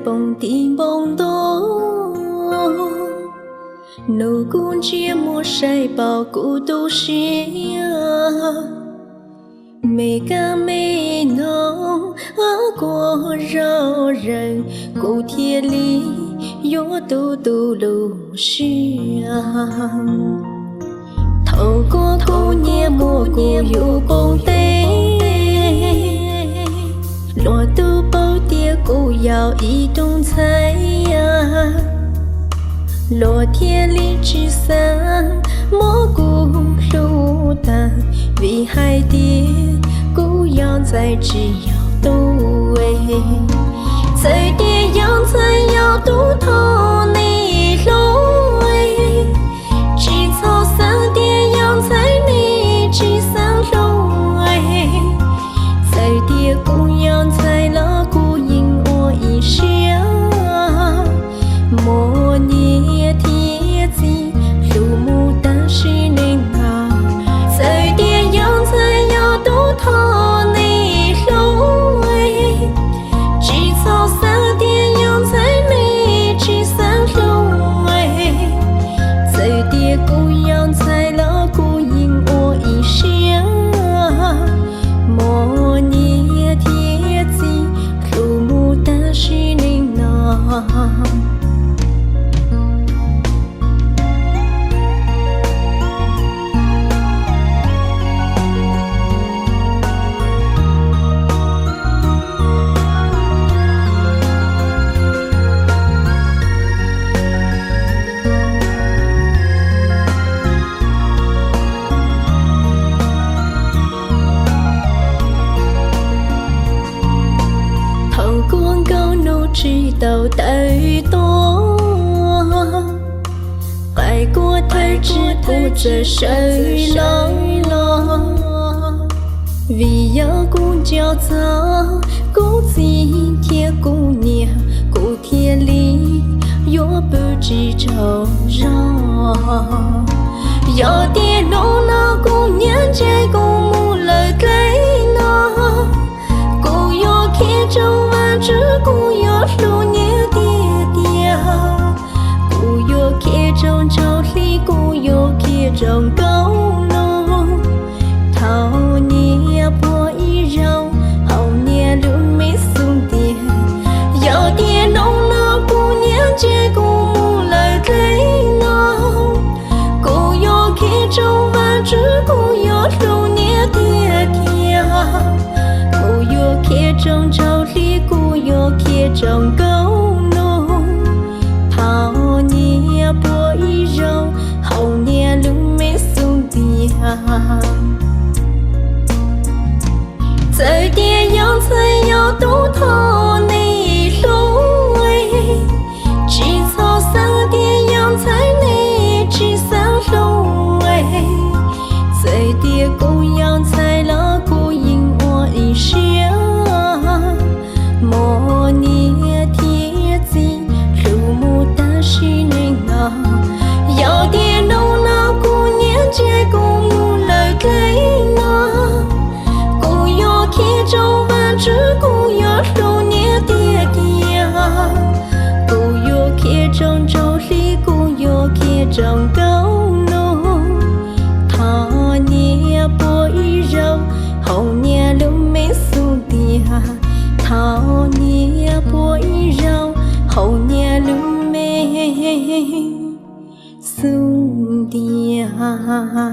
Poob tim npoo ntuj, nus kuj ntsiab muag saib pom kuv tu siab. Me kab me noog kuj zom zaws, kuv thiaj li yuav tu tu lub siab. Thaum kuv kuj nyias muag kuv yug poob teb, luag twb paub tias kuv yog ib tug ntxhais, luag thiaj li tsis xav muab kuv hlub tag, vim hais tias kuv yog ntxhais tsis yog tub. Txawm tias yog ntxhais yog tub thov nej hlub, tsis txhob xav tias yog ntxhais nej tsis xav hlub. Txawm tias kuv yog ntxhais los kuv yeej ua ib siab muaj niam thiab txiv hlub mus tag sim neej no. Txawm tias yog ntxhais yog tub thov nej hlub, tsis txhob xav tias yog ntxhais nej tsis xav hlub. Txawm tias kuv yog ntxhais los kuv yeej ua ib siab muaj niam thiab txiv hlub mus tag sim neej no. Thaum kuv nkaus nus tsis tau tawm tuaj, qaib kuj thawj tsis pub txawm sawv los. Vim yog kuv nco txog kuv txiv thiab kuv niam, kuv thiaj li yuav pw tsis tsaug zog. Yog tias hnub no kuv niam ntsib kuv mus lawm dlej no, kuv yuav qhia rau Vajtswv kuv yuav hlub niam tiag tiag. Kuv yuav qhia rau nraug hli, kuv yuav qhia rau nkauj nus, thaum niam pog ib zaug hauv niam lub me xub ntiag. Yog tias hnub no kuv niam ntsib kuv mus lawm dlej no, kuv yuav qhia rau Vajtswv kuv yuav hlub niam tiag tiag. Kuv yuav qhia rau nraug hli, kuv yuav qhia rau nkauj nus, thaum niam pog ib zaug hauv niam lub me xub ntiag. Txawm tias yog ntxhais yog tub thov nej hlub, tsis txhob xav tias yog ntxhais nej tsis xav hlub. Txawm tias kuv yog ntxhais los kuv yeej ua ib siab muaj niam thiab txiv hlub mus tag sim neej no. Yog tias hnub no kuv niam ntsib kuv mus lawm dlej no, kuv yuav qhia rau Vajtswv kuv yuav hlub niam tiag tiag. Kuv yuav qhia rau nraug hli, kuv yuav qhia rau nkauj nus, thaum niam pog ib zaug hauv niam lub me xub ntiag. Thaum niam pog ib zaug hauv niam lub me xub ntiag.